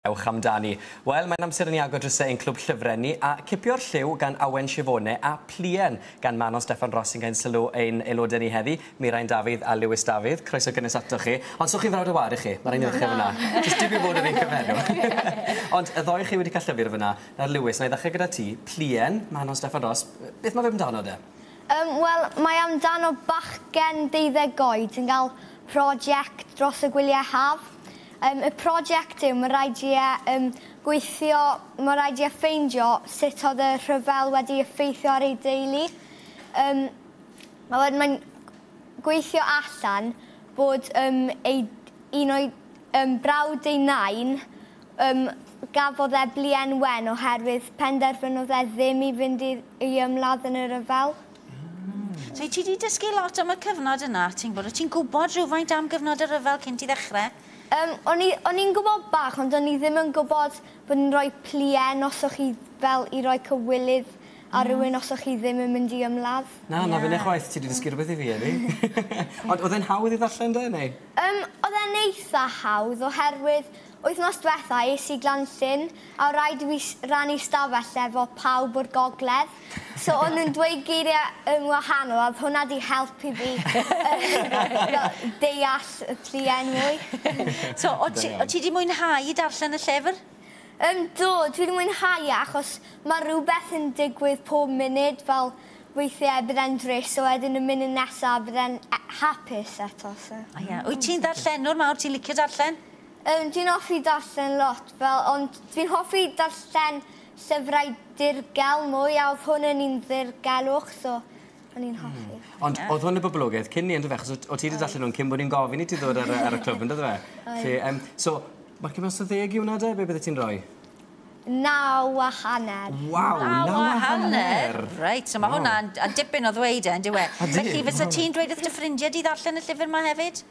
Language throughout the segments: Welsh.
Ewch amdani. Wel, mae'n amser i ni agor drysau ein clwb llyfrau ni, a Cipio'r Lliw gan Awen Shivone a Pluen gan Manon Steffan Ros sy'n cael sylw ein aelodau ni heddi, Mirain Dafydd a Lewis Dafydd. Croeso gynnes atoch chi. Ond so chi'n frawd a chwaer i chi? Mae'n rhaid i ddechrau fyna. Jyst dim i fod yr un cyfenw. Ond y ddoi chi wedi cael llyfr fyna. Nawr Lewis, na i ddechrau gyda ti. Pluen, Manon Steffan Ros. Beth mae fe amdano de? Wel, mae amdano bachgen 12 oed yn cael prosiect dros y gwyliau haf. Y prosiect yw, mae rhaid i e gweithio, mae rhaid i e ffeindio sut oedd y rhyfel wedi effeithio ar ei deulu. A wedyn mae'n gweithio allan bod un o'i brawd ei nain gafodd e bluen wen oherwydd penderfynodd e ddim i fynd i ymladd yn y rhyfel. So ti wedi dysgu lot am y cyfnod yna, ti'n gwybod? Ti'n gwybod rhywfaint am gyfnod y rhyfel cyn ti ddechrau? O'n i'n gwybod bach, ond o'n i ddim yn gwybod bod yn rhoi pluen os o'ch chi fel i roi cywilydd a rhywun os o'ch chi ddim yn mynd i ymladd. Na, na fe chwaith, ti wedi dysgu rhywbeth i fi heddi. Ond oedd e'n hawdd i ddarllen de, neu? Oedd e'n eitha hawdd oherwydd wythnos diwetha es i Glan-llyn a rhaid i fi rannu stafell efo pawb o'r gogledd. So o'n nhw'n dweud geiriau yn wahanol a oedd hwnna di helpu fi deall y pluen mwy. So, o ti di mwynhau darllen y llyfr? Do, dwi wedi mwynhau achos mae rhywbeth yn digwydd pob munud, fel weithiau bydd e'n drist, so wedyn y munud nesaf bydd e'n hapus eto. So. O ie. Wyt ti'n ddarllenwr mawr? Ti'n licio darllen? Dwi'n hoffi darllen lot, fel, ond dwi'n hoffi darllen llyfrau dirgel mwy, a oedd hwn yn un ddirgelwch, so o'n i'n hoffi. Ond oedd hwn y boblogaeth cyn ni, yndyfe? Achos o ti wedi darllen hwn cyn bod ni'n gofyn i ti ddod ar y clwb, yndyfe? Felly, so, marcio mas o 10 i hwnna de? Be bydde ti'n rhoi? 9.5. Waw, 9.5. Reit, so mae hwnna'n dipyn o ddweud e, yndyw e? Felly, fysa ti'n dweud wrth dy ffrindiau di ddarllen y llyfr yma hefyd?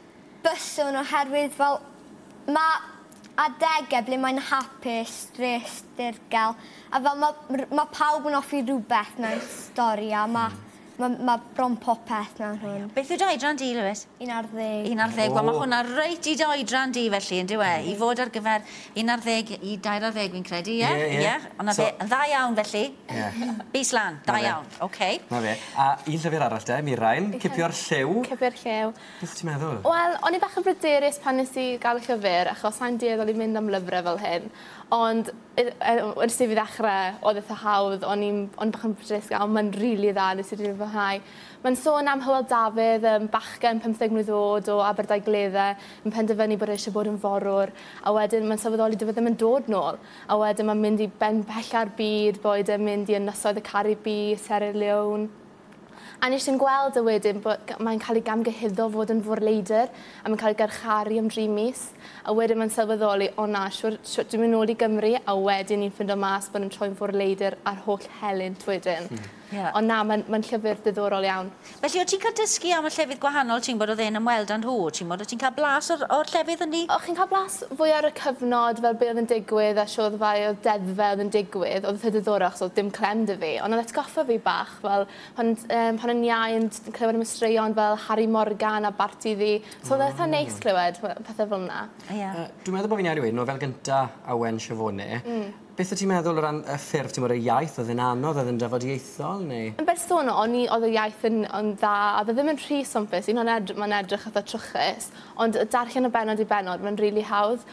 Byswn, oherwydd fel mae adegau ble mae'n hapus, drist, dirgel, a fel mae pawb yn hoffi rhywbeth mewn stori a mae bron popeth mewn hwn. Beth yw dy oedran di, Lewis? 11. 11. Wel, mae hwnna reit i dy oedran di, felly, yn dyw e? I fod ar gyfer 11 i 20, fi'n credu, ie? Ie, ie. Ond dda iawn, felly. Ie. Bys lan, da iawn. Oce. Na fe. A un llyfr arall de, Mirain, Cipio'r Lliw. Cipio'r Lliw. Beth ti'n meddwl? Wel, o'n i bach yn bryderus pan nes i gael y llyfr, achos sa'n dueddol i mynd am lyfrau fel hyn. Ond wrth i fi ddechrau, oedd eitha hawdd, o'n i'n bach yn bryderus, ond mae'n rili dda, nes i rili fwynhau. Mae'n sôn am Hywel Dafydd, bachgen 15 mlwydd oed o Aberdaugleddau, yn penderfynu bod e eisiau bod yn forwr, a wedyn mae'n sylweddoli dyw e ddim yn dod nôl. A wedyn mae'n mynd i ben pella'r byd, boed e'n mynd i ynysoedd y Caribi, Sierra Leone. A nes i'n gweld e wedyn bod mae'n cael ei gamgyhuddo fod yn forleidr, a mae'n cael ei garcharu am 3 mis. A wedyn mae'n sylweddoli, o na, siwr, dwi'n mynd nôl i Gymru, a wedyn ni'n ffindo mas bod yn troi'n forleidr a'r holl helynt wedyn. Ond na, mae'n llyfr diddorol iawn. Felly, o ti'n cael dysgu am y llefydd gwahanol, ti'n bod oedd e'n ymweld â nhw, ti'n bod, o ti'n cael blas o'r llefydd hynny? O, chi'n cael blas fwy ar y cyfnod, fel be oedd yn digwydd, a siwr fai oedd deddfau oedd yn digwydd, oedd eitha diddorol, achos oedd dim clem 'da fi, ond oedd atgoffa fi bach, fel pan o'n iau yn clywed am y straeon fel Harry Morgan a Barti Ddu, so oedd eitha neis clywed pethau fel yna. Dwi'n meddwl bod fi'n iawn i weud, nofel gynta Awen Shivone. Beth wyt ti'n meddwl o ran y ffurf, ti'n meddwl y iaith, oedd yn anodd, oedd yn dafodieithol, neu? Yn bersonol, oedd y iaith yn dda, a oedd e ddim yn rhy swmpus, un o'n mae'n edrych eitha trwchus, ond darllen o bennod i bennod, mae'n rili hawdd.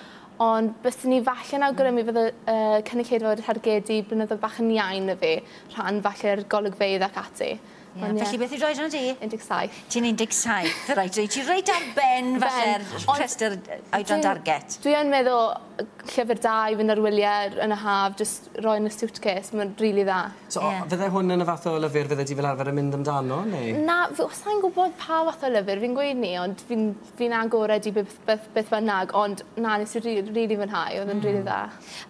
Ond byswn ni falle'n awgrymu fydd y cynulleidfa wedi targedu blynyddoedd bach yn iau na fi, rhan falle'r golygfeydd ac ati. Felly beth yw dy oedran di? 17. Ti'n 17, reit. Ti reit ar ben falle'r rhestr oedran target. Dwi yn meddwl llyfr da i fynd ar wyliau yn y haf, jyst roi yn y suitcase, mae'n rili dda. So, fydde hwn yn y fath o lyfr fydde ti fel arfer yn mynd amdano, neu? Na, sa i'n gwybod pa fath o lyfr, fi'n gweud ni, ond fi'n agored i beth bynnag, ond na, nes i rili fwynhau, oedd yn rili dda.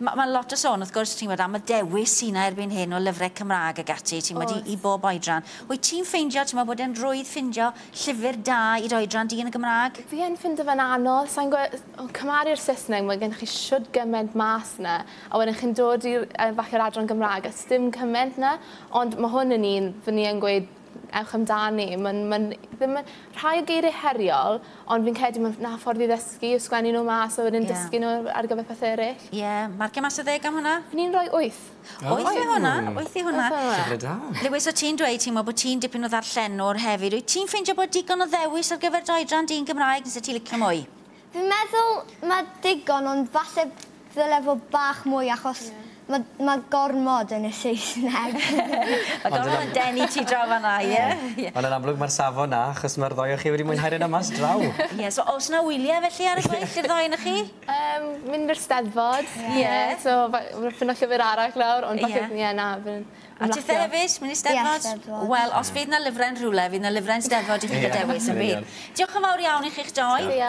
Mae lot o sôn, wrth gwrs, ti'n gwybod, am y dewis sy'n erbyn hyn o lyfrau Cymraeg ag ati, ti'n gwybod, i bob oedran. Wyt ti'n ffeindio, ti'n meddwl bod e'n rhwydd ffindio llyfr da i dy oedran di yn y Gymraeg? Fi yn ffindo fe'n anodd. Sa'n gwybod, cymharu'r Saesneg, mae gennych chi shwd gymaint mas yna, a wedyn chi'n dod i'r falle'r adran Gymraeg, a sdim cymaint yna, ond mae hwn yn un, fy ni yn gweud ewch amdani. Mae'n ma ddim yn rhai o geiriau heriol, ond fi'n credu mae'n na ffordd i ddysgu, yw sgwennu nhw mas a wedyn dysgu nhw ar gyfer pethau eraill. Ie, yeah. Marcio mas o 10 am hwnna? Fi'n rhoi 8. 8 i hwnna, 8 i hwnna. Llyfrau da. Lewis, o ti'n dweud, ti'n meddwl bod ti'n dipyn o ddarllenwr hefyd. Wyt ti'n ffeindio bod digon o ddewis ar gyfer dy oedran di'n Gymraeg, neu ti'n licio mwy? Fi'n meddwl mae digon, ond falle ddyle fod bach mwy achos mae gormod yn y Saesneg. Mae gormod yn denu ti draw fan'na, ie? Ond yn amlwg mae'r safon na, achos mae'r ddoi o chi wedi mwynhau'r un yma draw. Ie, so oes 'na wyliau felly ar y gweill i'r ddoi ohonoch chi? Mynd i'r Steddfod. Ie. So, ffindo llyfr arall lawr, ond falle, ie, na, fi'n A tithe hefyd, mynd i Steddfod? Ie, Steddfod. Wel, os fydd 'na lyfrau'n rhywle, fydd 'na lyfrau'n Steddfod i chi gael dewis yn bydd. Diolch yn fawr iawn i chi'ch doi. Diolch.